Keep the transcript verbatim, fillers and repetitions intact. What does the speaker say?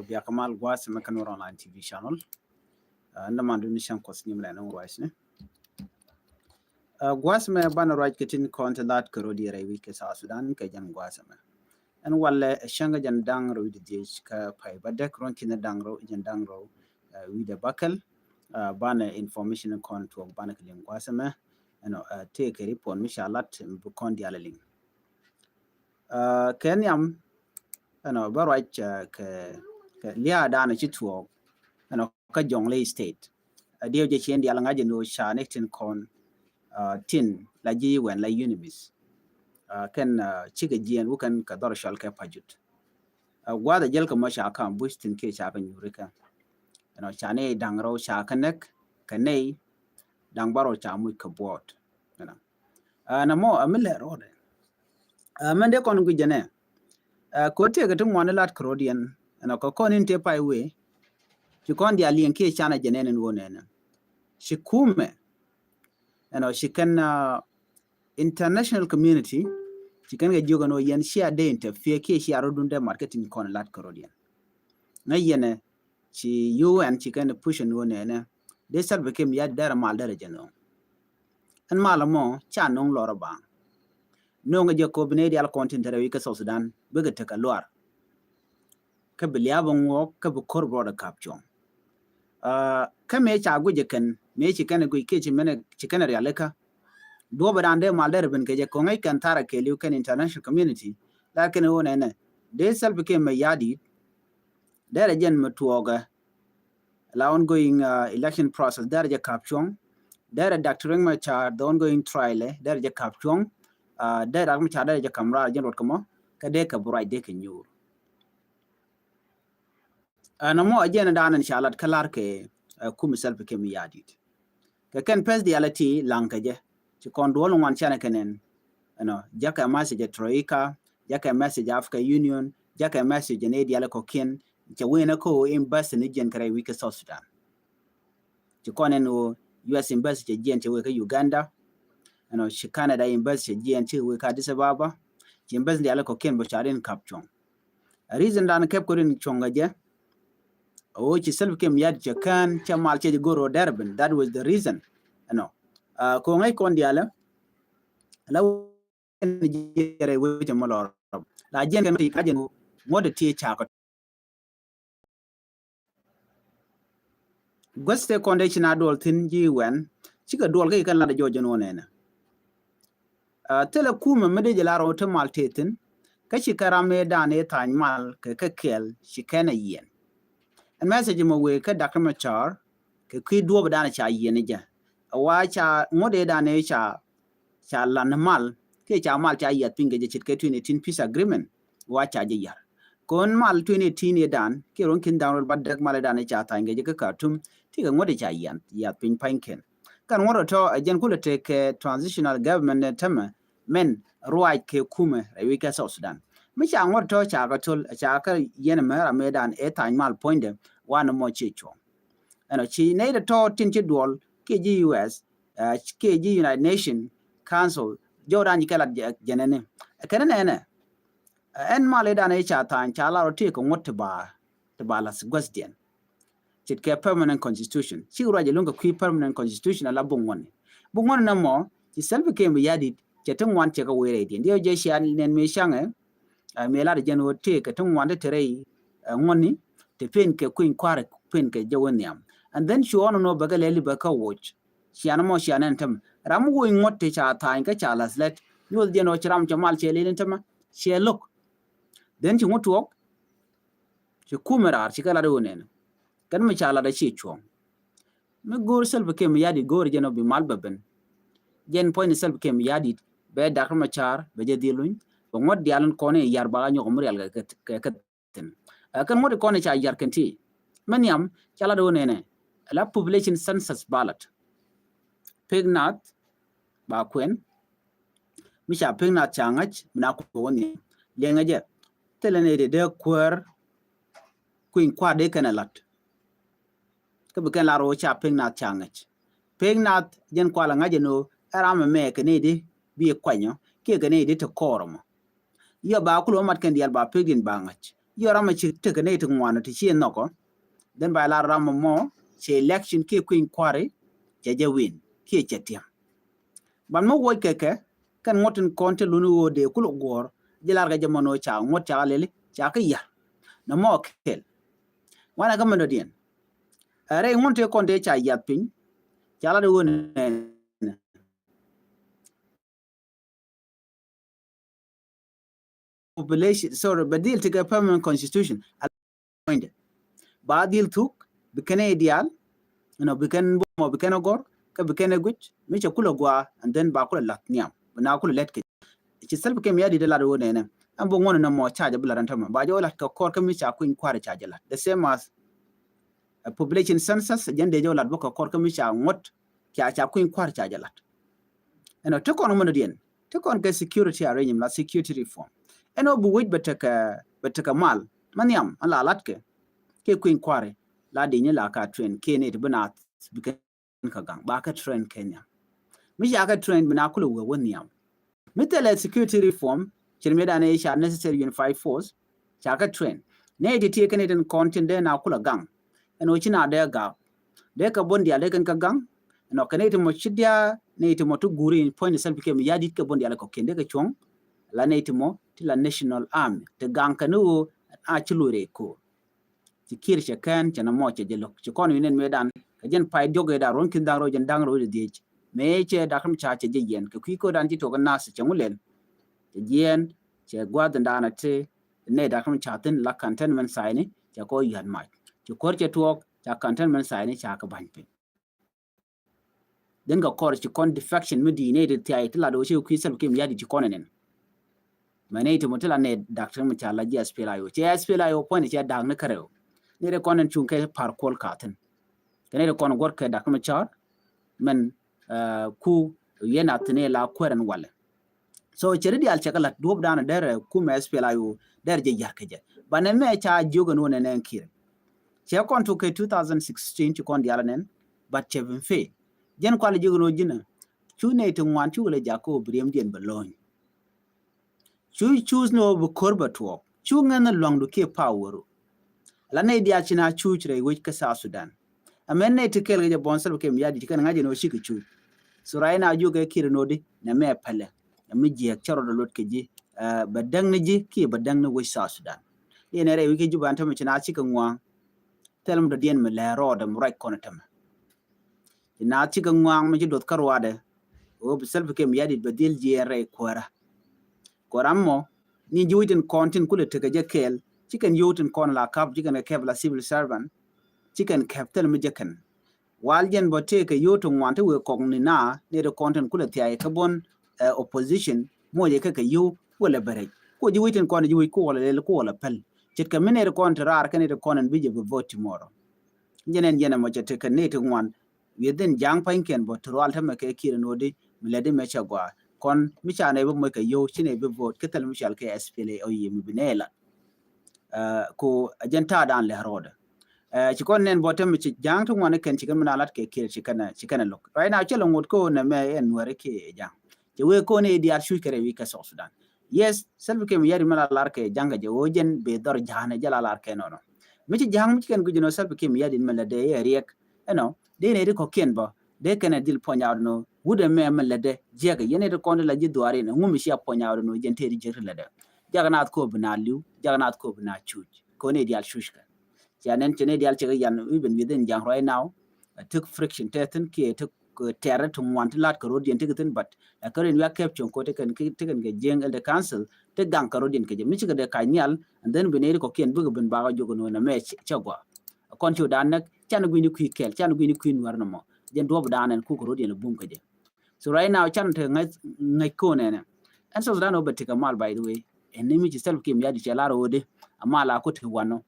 Diak mal gua̱a̱th mɛ kɛ Nuer Online T V channel. Ɛn däman duni cäŋ kuɔth nyim lɛ ni gua̱a̱th ni. Gua̱a̱th mɛ banɛ ruac kɛ tin kɔn ti lat kɛ rɔ di rɛy wi̱c kɛ South Sudan kɛ jɛn gua̱a̱th mɛ. Ɛn walɛ cäŋ kɛ jɛn da̱ŋ rɛw wi̱cdɛ dhiec kɛ pay bädäk ruɔ̱n ki̱n da̱ŋ rɛw jɛn da̱ŋ rɛw wi̱cdɛ bäkɛl. Banɛ information kɔn tuɔk banɛ kɛ liŋ gua̱a̱th mɛ. Ɛnɔ tëë kɛ report mi ca lat mi bi kɔn diaal liŋ. Kɛ nhiam ɛnɔ bä ruac kɛ kɛ lia̱a̱ da̱a̱n ci tuɔɔk ɛnɔ kä Jonglei State. Ɛ diɛw jɛ ciɛn diaal ŋa̱c ɛn ɣöö ca ni tin kɔn tin la ji̱ wɛn la UNMISS. Kɛn cikɛ jiɛn wukɛn kɛ dhɔr cɔal kɛ Pajut. Gua̱a̱th ɛ jäl kɛ mɔ ca ka̱m buc tin kiɛ ca kɛ nyuuri kɛ ɛnɔ ca ni da̱ŋ rɛw ca kɛ näk kɛ nɛy da̱ŋ bärɔw ca muc kɛ buɔɔt. Ɛnɔ Ɛ nɛ mɔ ɛ mi lɛ rɔɔdɛ. Ɛ mɛn dee kɔn guic jɛ nɛ. Ɛ kɛ ɣöö tëëkɛ ti ŋuan ilat kɛ rɔɔdiɛn ɛnɔ kɛ kɔn in tëë pay wee. Ci kɔn diaal liɛŋ kiɛ canɛ jɛ nɛn in ɣöö nɛnɛ ci kumɛ ɛnɔ ci kɛn international community ci kɛn kɛ jiök ɛn ɣöö yɛn cia dee interfere kiɛ cia rɔɔdun dee mat kä tin kɔn ilat kɛ rɔɔdiɛn. Ŋäc yɛnɛ ci U N ci kɛn push ɛn ɣöö nɛnɛ dee Salva Kiir Mayardit derɛ mal derɛ jɛ nööŋ. Ɛn mal ɛmɔ ca nööŋ lɔr ɛ baaŋ. Nööŋ ɛ jɛ kop bi nɛy diaal kɔn tin te rɛw i̱ kä South Sudan bikɛ tekɛ luar. Kä bi lia̱a̱ bä ŋuɔɔk kä bi ko̱r bi rɔɔdɛ ka̱p cuɔ̱ŋ. Kä mëë ca guic ɛ kɛn mëë ci kɛn ɛ guic kiɛ ci mɛn ci kɛn ɛ rialikä. Duɔ̱ɔ̱p ɛ da̱a̱n dee mal derɛ ben kɛ jɛ ko̱ŋ ɛ kɛn thaar ɛ kɛɛliw kɛn international community. Lakin ɛ ɣöö nɛnɛ dee Salva Kiir Mayardit derɛ jɛn mi tuɔɔkɛ la ongoing election process derɛ jɛ ka̱p cuɔ̱ŋ. Derɛ Doctor Riek Machar the ongoing trial derɛ jɛ ka̱p cuɔ̱ŋ. Derɛ Riek Machar derɛ jɛ ka̱m raar jɛn ruɔt kɛ mɔ kä dee kɛ bi ruac dee kɛ nyuur. Ɛn ɛmɔ ɛ jɛn da̱a̱n ɛn ca lat kä la̱r kɛ kum Salva Kiir Mayardit. Kɛ kɛn pɛth diaal ɛ ti laŋ kɛ jɛ ci kɔn duɔl ŋuan canɛ kɛ nɛn. Ɛnɔ jakɛ message ɛ Troika, jakɛ message ɛ Africa Union, jakɛ message ɛ nɛy diaal ɛ kɔ̱kiɛn. Cɛ wen ɛ kä ɣöö embassy ni jiɛn kɛ rɛy wi̱c kɛ South Sudan. Ci kɔn ɛn ɣöö U S embassy cɛ jiɛn cɛ wee kä Uganda. Ɛnɔ ci Canada embassy cɛ jiɛn cɛ wee kä Addis Ababa. Ci embassy diaal ɛ kɔ̱kiɛn bä ca rin ka̱p cuɔ̱ŋ. A reason dan kɛp kɛ rin cuɔ̱ŋ kɛ jɛ. A ɣöö ci Salva Kiir Mayardit cɛ kään cɛ mal cɛ jɛ go̱r ɣöö derɛ ben. That was the reason. Ɛnɔ ko̱ŋ ɛ kɔn diaal ɛ la jiɛn rɛy wecɛ mɔ lɔr. La jiɛn kɛn ti ka jɛn ŋuɔ̱t ti ca kɔ. Guäth tëë kɔn dee ci na duɔl thi̱n ji̱ wɛn cikɛ duɔl kä ci kɛn lat jɔɔc jɛn wä nɛnɛ. Thilɛ kumɛ mi dee jɛ lar ɣöö ti mal tëë thi̱n kä ci kɛ ram ëë dan ëë tha̱a̱ny mal kɛ kɛ kɛɛl ci kɛn ɛ yiɛn. Ɛn message mɛ wëë kä Doctor Machar kɛ kui̱ duɔ̱ɔ̱p dan ca yiɛn jɛ. Ɛ wa ca ŋuɔ̱t ëë dan ëë ca ca lan mal kiɛ ca mal ca yiath piny kɛ jɛ ce̱tkɛ twenty eighteen peace agreement wa ca jɛ yar. Kɔn mal twenty eighteen ëë dan kiɛ ruɔ̱n ki̱n da̱ŋ rɛw bädäk mal ëë dan ëë ca tha̱a̱ny kɛ jɛ kä Khartoum ti kɛ ŋuɔ̱t ëë ca yiath piny pa̱nykiɛn. Kɛn ŋuɔ̱t ɛ tɔ̱ ɛ jɛn kulɛ tekɛ transitional government ɛ tämɛ mɛn ruac kɛ kumɛ rɛy wi̱c kɛ South Sudan. Mi ca ŋuɔ̱t ɛ tɔ̱ ca kɛ thöl ca kɛ yiɛn ɛmɛ ram ëë dan ëë tha̱a̱ny mal puɔ̱nydɛ wanɛ mɔ ciɛ cuɔ̱ŋ. Ɛnɔ ci nɛy tɔ̱ tin ci duɔl kiɛ ji̱ U S kiɛ ji̱ United Nation Council jɔw dan ji̱ kɛ lat jɛnɛ ni. Kɛn nɛnɛ ɛn mal ëë dan ëë ca tha̱a̱ny ca lar ɔ tëë kɛ ŋuɔ̱t ti ba ti ba lath guäthdiɛn. Ce̱tkɛ permanent constitution ci ruac ɛlɔ̱ŋ kɛ kui̱ permanent constitution ala buk ŋuɔ̱tni. Buk ŋuɔ̱tni nɛ mɔ ci Salva Kiir Mayardit cɛ ti ŋuan cɛ kɛ wee rɛydiɛn diɛ jɛ cia nɛn mëë caŋɛ. Mëë lat jɛn ɣöö tëë kɛ ti ŋuan ti te rɛy ŋuɔ̱tni ti pen kɛ kui̱ny kua̱r pen kɛ jɛ wä nhiam. And then cu ɣɔn nɔ bɛ kɛ lɛli bɛ kɛ woc. Cianɛ mɔ cianɛ ni tämɛ ram woc ŋuɔ̱t ti ca tha̱a̱ny kä ca lath lɛt nyuɔth jɛn ɣöö ci ram cɛ mal cɛ lɛli ni tämɛ cɛ lo̱k. Then ci ŋuɔ̱t tuɔɔk ci kumɛ raar ci kɛ lat ɣöö nɛnɛ kɛn mi ca lat a ciɛ cuɔ̱ɔ̱ŋ. Mi go̱o̱r Salva Kiir Mayardit go̱o̱r jɛn ɔ bi mal bɛ ben. Jɛn puɔ̱ny ni Salva Kiir Mayardit bɛ Doctor Machar bɛ jɛ dhil luny bɛ ŋuɔ̱t diaal in kɔn in yar bak a nyɔk mi rial kɛ kɛ thi̱n. Kɛn ŋuɔ̱t in kɔn in ca yar kɛn ti mɛ nhiam ca lat ɣöö nɛnɛ la population census ballot. Pek nath ba kuɛn mi ca pek nath ca ŋa̱c mi na kuɔ̱k ni liɛŋɛ jɛ thilɛ ni dee dee kuäär. Kui̱ny kua̱r dee kɛn ɛ la̱t. Kä bi kɛn lar ɣöö ca pek nath ca ŋäc. Pek nath jɛn kual ɛ ŋa̱c ɛn ɣöö ɛ ram ɛmɛ kɛ nɛy di bi ɛ kuanyɔ kiɛ kɛ nɛy di te kɔɔr ɛmɔ. Yɔ ba kulɛ wä mat kɛn diaal ba pek din ba ŋäc. yɔ ram a ci tekɛ nɛy ti ŋuan ti ci nhɔkɔ. Then ba lar ram mɔ cɛ election kiɛ kui̱ny kuari cɛ jɛ win kiɛ cɛ tiam. Ban mɔ wuɔc kɛkɛ kɛn ŋuɔ̱t tin kɔn ti luni ɣöö dee kulɛ guɔ̱ɔ̱r jɛ lar kɛ jɛ mɔn ɣöö ca ŋuɔ̱t ca lɛli ca kä yar. Nɛ mɔ kɛl wanɛ kä mɛn dɔ̱diɛn. Ɛ rɛy ŋuɔ̱t ti kɔn ti ca yath piny ca lar di ɣöö nɛ population, sorry, bɛ dhil tekɛ permanent constitution. Ba dhil thuk bi kɛn idial, you know, bi kɛn bumɔ bi kɛn gɔr kä bi kɛn guic mi cɛ kulɛ gua and then ba kulɛ lat niam bi na kulɛ lɛt kɛ. Ci Salva Kiir mi ya di de lat wä nɛnɛ ɛn bi ŋuɔn nɛ mɔ ca jɛ bi lat ɛn tämɛ ba jɛ wä lat kɛ kɔr kä mi ca kui̱ny kuari ca jɛ lat the same as a population census jɛn dee jɛ wä lat bä kɛ kɔr kä mi ca ŋuɔt ca ca kui̱ny kuari ca jɛ lat. Ɛnɔ ti kɔn mɔnɔ diɛn ti kɔn kɛ security arrangement la security reform. Ɛnɔ bi wec bɛ tekɛ bɛ tekɛ mal ma nhiam an la latkɛ kɛ kui̱ny kuari la di̱ny la ka train kɛ ni ti bi na bi kɛ ka gaŋ ba kɛ train kɛ nhiam. Mi ca kɛ train bi na kulɛ wee wä nhiam. Mi thilɛ security reform cir mi dan i̱ ca necessary unified force ca kɛ train. Nɛ ti ti kɛ ni tin kɔn tin dee na kulɛ gaŋ. Ɛn ɣöö ci na dee gak dee kɛ bon dial dee kɛn kä gaŋ. Ɛn ɣöö kɛ nɛy ti mɔ ci diaa nɛy ti mɔ ti guuri in puɔ̱ny ni Salva Kiir mi ya̱ di̱t kɛ bon dial kɔ̱kiɛn dee kɛ cuɔ̱ŋ. La nɛy ti mɔ ti la national army ti gaŋ kɛ ni ɣöö a ci loc rɛy ko̱o̱r. Ci Kiir cɛ kɛn cɛ na mɔ cɛ jɛ lo̱k ci kɔn wi̱n ɛn mëë dan kɛ jɛn pay diɔk ëë dan ruɔ̱n ki̱n da̱ŋ rɛw jɛn da̱ŋ rɛw jɛ dhiec. Mëë cɛ dak ram ca cɛ jɛ yɛn kɛ kui̱ ko̱o̱r dan ci tuɔk in nath cɛ ŋu lɛl cɛ jiɛɛn cɛ gua̱th in dan a ti. Nɛ dak mi ca thin la cantonment sign cɛ kɔ yat mac ci kɔr cɛ tuɔɔk ca cantonment sign ca kɛ ba̱ny piny. Then kɛ kɔr ci kɔn defection mi di nɛ di thiay ti la do ci kui̱ Salva Kiir mi yat di ci kɔn nɛn. Mɛ nɛ ti mo ti la nɛ dak ti mi ca la ji S P L A I O ci S P L A I O puɔ̱ny cɛ dak ni kärɛw. Nɛ di kɔn nɛn cuŋ kɛ par kuɔl ka thin. Kɛ nɛ di kɔn guɔr kɛ dak mi car mɛn ku yɛn a thin la kuɛrɛn walɛ. So cɛ ri dial cɛ kɛ lat duɔp dan dɛr kumɛ S P L A I O dɛr jɛ yar kɛ jɛ. Banɛ mɛ ca jiok ɛn wä nɛn ɛn Kiir. Cɛ kɔn tuk kɛ two thousand sixteen ci kɔn dial nɛn but cɛ bin fail. Jɛn kual jiok ɛn wä ji̱n ɛ cu nɛy ti ŋuan cu kɛ lɛ jak kɛ wä bi riɛm diɛn bɛ lo̱ny. Cu cuuth ni wä bi ko̱r bɛ tuɔɔk cu ŋɛn ni luaŋdu kiɛ power. La nɛy diaal ci na cuuc rɛy wec kä South Sudan. Amɛn nɛy ti kɛɛl kɛ jɛ bɔn Salva Kiir mi yat di ci kɛn ŋa̱c jɛ ni wä cikɛ cuuc. So right now jiök kɛ Kiir nodi nɛ mɛ pɛlɛ. Nɛ mi jiɛk cɛ rɔɔdɛ lot kɛ ji̱ bɛ däŋ ni ji̱ kiɛ bɛ däŋ ni wec South Sudan. Yɛn ɛ rɛy wec kɛ Juba ɛn tämɛ ci na cikɛ ŋua̱a̱ŋ. Thil mi dɔ̱diɛn mi lɛ rɔɔdɛ mi ruac kɔn tämɛ. Ci na cikɛ ŋua̱a̱ŋ mi ci duɔth kä ruaadɛ. Ɣöö bi Salva Kiir mi yat di bɛ dhil jiɛɛn rɛy kuäärä. Kɔ ram mɔ ni ji̱ wi̱c tin kɔn tin kulɛ tekɛ jɛ kɛɛl ci kɛn yio̱w tin kɔn la kap ci kɛn kɛ kɛp la civil servant. Ci kɛn kɛp thil mi jɛ kɛn wal jɛn bɔ tëëkɛ yio̱w ti ŋuan ti wëë kɔk ni na ni ti kɔn tin kulɛ thiay kä bun opposition. Mocɛ kɛ kɛ yio̱w kuɔlɛ bɛ rɛc kuɔ ji̱ wi̱c tin kɔn ji̱ wi̱c kuɔlɛ lɛl kuɔlɛ päl. Ce̱tkɛ mi ni ti kɔn ti raar kɛ ni ti kɔn in bi jɛ bi vote tomorrow. Jɛn ɛn jɛn ɛmɔ cɛ tekɛ ni ti ŋuan. Wi̱i̱dhin ja̱a̱ŋ pa̱nykiɛn bä ti rual tämɛ kɛ Kiir nodi mi lɛ di mɛ cɛ gɔaa kɔn mi ca nɛ bi moc kɛ yio̱w ci nɛ bi vote kä thil mi cɔal kɛ S P L A I O yie mi bi nɛ lat. Ko a jɛn ta̱a̱ dan lɛ rɔɔdɛ. Ci kɔn nɛn bä tämɛ ci ja̱a̱ŋ ti ŋuan kɛn ci kɛn mi na lat kɛ Kiir ci kɛn ci kɛn lo̱k right now cɛ lɛ ŋot ko nɛ mɛ ɛn nuɛri kiɛ ja̱a̱ŋ. Cɛ wee ko nɛ diaal cuc kɛ rɛ wi̱i̱ kɛ South Sudan. Yes, Salva Kiir mi yari mi la lar kɛ ja̱a̱ŋ kɛ jɛ wee jɛn bɛ dhɔr ja̱a̱n jɛ la lar kɛ nɔnɔ. Mi ci ja̱a̱ŋ mi ci kɛn guic nɔ Salva Kiir mi yari mi la dee yɛ riɛk. Ɛnɔ dee nɛ di kɔ̱kiɛn bä dee kɛn ɛ dhil puɔ̱ny awdɛ nɔ wut ɛmɛ ɛmɛ lätdɛ jiɛkɛ yɛn ɛ di kɔn di la ji̱ dhuaar in ɛŋu mi cia puɔ̱ny awdɛ nɔ jɛn tëë di jiäk ti lätdɛ. Jakɛ naath ko̱o̱p bi na li̱w jakɛ naath ko̱o̱p bi na cuc. Kɛ ɣän ɛ diaal cuc kɛ cia nɛn cɛ nɛ diaal cɛ kɛ yan even within ja̱ŋ right now. Ɛ tek friction tɛ thin kiɛ tek tɛɛrɛ ti ŋuan ti la̱t kɛ ro̱diɛn ti kɛ thin but ɛ kɛ rin wiak kɛp cuɔ̱ŋ ko̱ ti kɛn kɛ jiɛŋ ɛldɛ council ti gaŋ kɛ ro̱diɛn kɛ jɛ mi cikɛ dee kac nhial. And then bi nɛ di kɔ̱kiɛn bikɛ bin bakɛ jok ɛn ɣän ɛmɛ cɛ gɔaa. Kɔn ci wä dan näk can gui̱ni kui̱ kɛl can gui̱ni kui̱ nuɛr nɔmɔ. Jɛn duɔp dan ɛn kuk ro̱d yɛn bum kä jɛ. So right now can te ŋäc ŋäc ko̱n ɛnɛ. Ɛn South Sudan wä bɛ tekɛ mal by the way. Ɛn ni mi ci Salva Kiir mi yadi cɛ lar wä di a mal a kut ti wanɔ.